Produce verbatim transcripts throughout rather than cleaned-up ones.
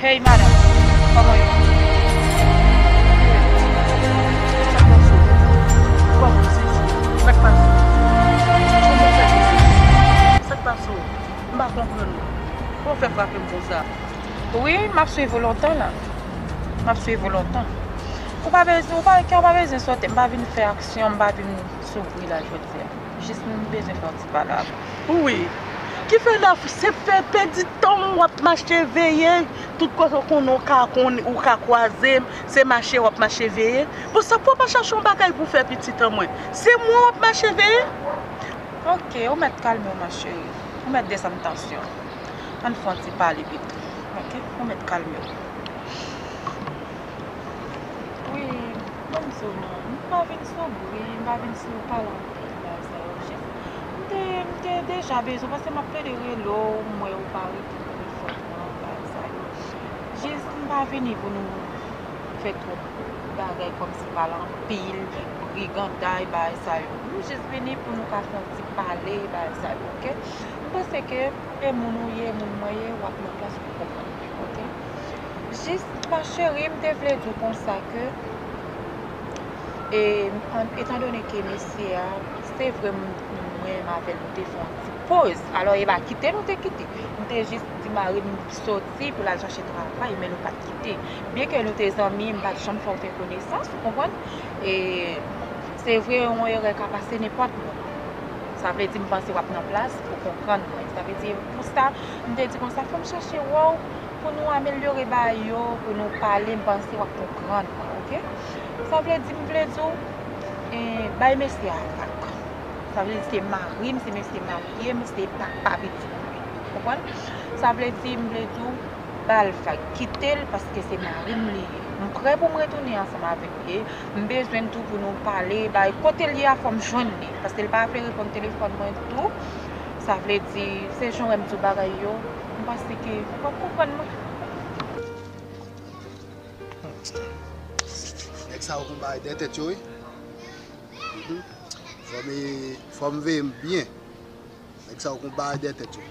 Hey, madanm, kòman yo? Sa k pase? Kòman se? Sa k pase? Kòman w fè konsa? Sa k pase w? M pa konprann ou. Kòman w fè frape m konsa? Wi, m ap swiv ou lontan la. M ap swiv ou lontan. Ou pa bezwen, ou pa, kè w pa bezwen sote. M pa vin fè aksyon, m pa vin sou bri la jodi a. Jis m bezwen fè yon ti pale avè w. Wi. Ki fè la, se fè pèdi tan w ap mache veye. Tout kote w konnen w ka, konn, ou ka kwaze m, se mache w ap mache veye. Bon, sa pou w pa chache yon bagay pou fè pitit an mwen? Se mwen w ap mache veye? Ok, ou mèt kalme w, ma chérie. Ou mèt desann tansyon. Ann fè yon ti pale pito. Ok? Ou mèt kalme w. Wi, ban m di w non, m pa vin sou bri, m pa vin sou pale anpil, bagay sa yo. Jis, m te, m te deja bezwen, paske m ap plede rele w, m wè ou pa reponn telefòn mwen, bagay sa yo. Jis, m pa vini pou nou fè twòp bagay kòmsi pale anpil, briganday, bagay sa yo. M jis vini pou nou ka fè yon ti pale, bagay sa yo, ok? M panse ke e moun ou ye, e moun mwen ye, w ap nan plas pou konprann mwen, ok? Jis, ma chérie, m te vle di w konsa ke, e, an, etandone ke mesye a, se vre m, mwen menm avè l, nou te fè yon ti poz. Alò, e pa kite nou te kite. M te jis di mari m soti pou l al chache travay, men nou pa t kite. Byenke nou te zanmi, m pa t janm fè w fè konesans, ou konprann? E, se vre, yon erè ka pase nenpòt moun. Sa vle di m panse w ap nan plas pou konprann mwen. Sa vle di, pou sa, m te di konsa, fò m chèche wè w pou nou amelyore bagay yo, pou nou pale, m panse w ap konprann mwen, ok? Sa vle di, m vle di w, e, bay mesye a vag. Sa vle di se mari m, se mesye marye m, se papa pitit mwen. Konprann? Sa vle di, m vle di w, ba l vag, kite l, paske se mari m li ye. M prè pou m retounen ansanm avèk li. M bezwen l tou pou nou pale, bay kote l ye a fò m jwenn li, paske l pa vle reponn telefòn mwen tou. Sa vle di, se jan w wè m di w bagay yo, m panse ke w ap konprann mwen. Nèg sa yo konn bagay dèyè tèt yo, wi. Mhm. Fò m, fò m veye m byen. Nèg sa yo konn bagay dèyè tèt yo.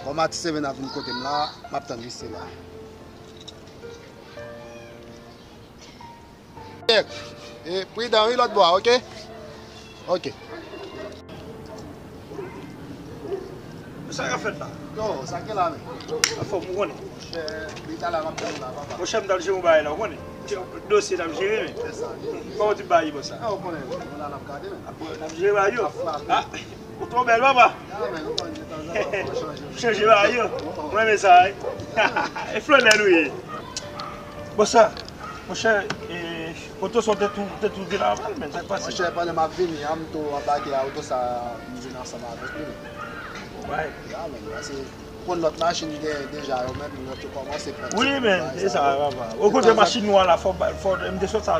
Kòm Atis Seven ap vin kote m la, m ap tann misye la. E, pridan wi lòt bò a, ok? Ok. Sa k ap fèt la? Yo, sa k gen la menm? Anfòm, ou konnen. Monchè, li talè a m ap tann ou la, papa. Monchè, m t ap jere yon bagay la, ou konnen. Ti dosye n ap jere, men. Fò w di bagay bò sa. Ou konnen, nou la n ap gade, men. N ap jere bagay yo. Ah, ou twò bèl, papa. Ah, men, ou konnen, tanzantan, fò chanje. Chanje bagay yo. Mwen renmen sa, wi. E flannè nou ye. Bò sa, monchè, e, oto sa w te tou, te tou vin avè l, men, sa k pase? Monchè, pandan m ap vini an, m tou anbake a oto sa, m vin ansanm avèk li, men. Wi. Ya, men, pase konn lòt machin gen deja yo, men, lòt yo kòmanse pran ti bagay sa yo. Wi, men, e sa, papa. Okontrè, machin nou an la, fò, fò, m te sot sa.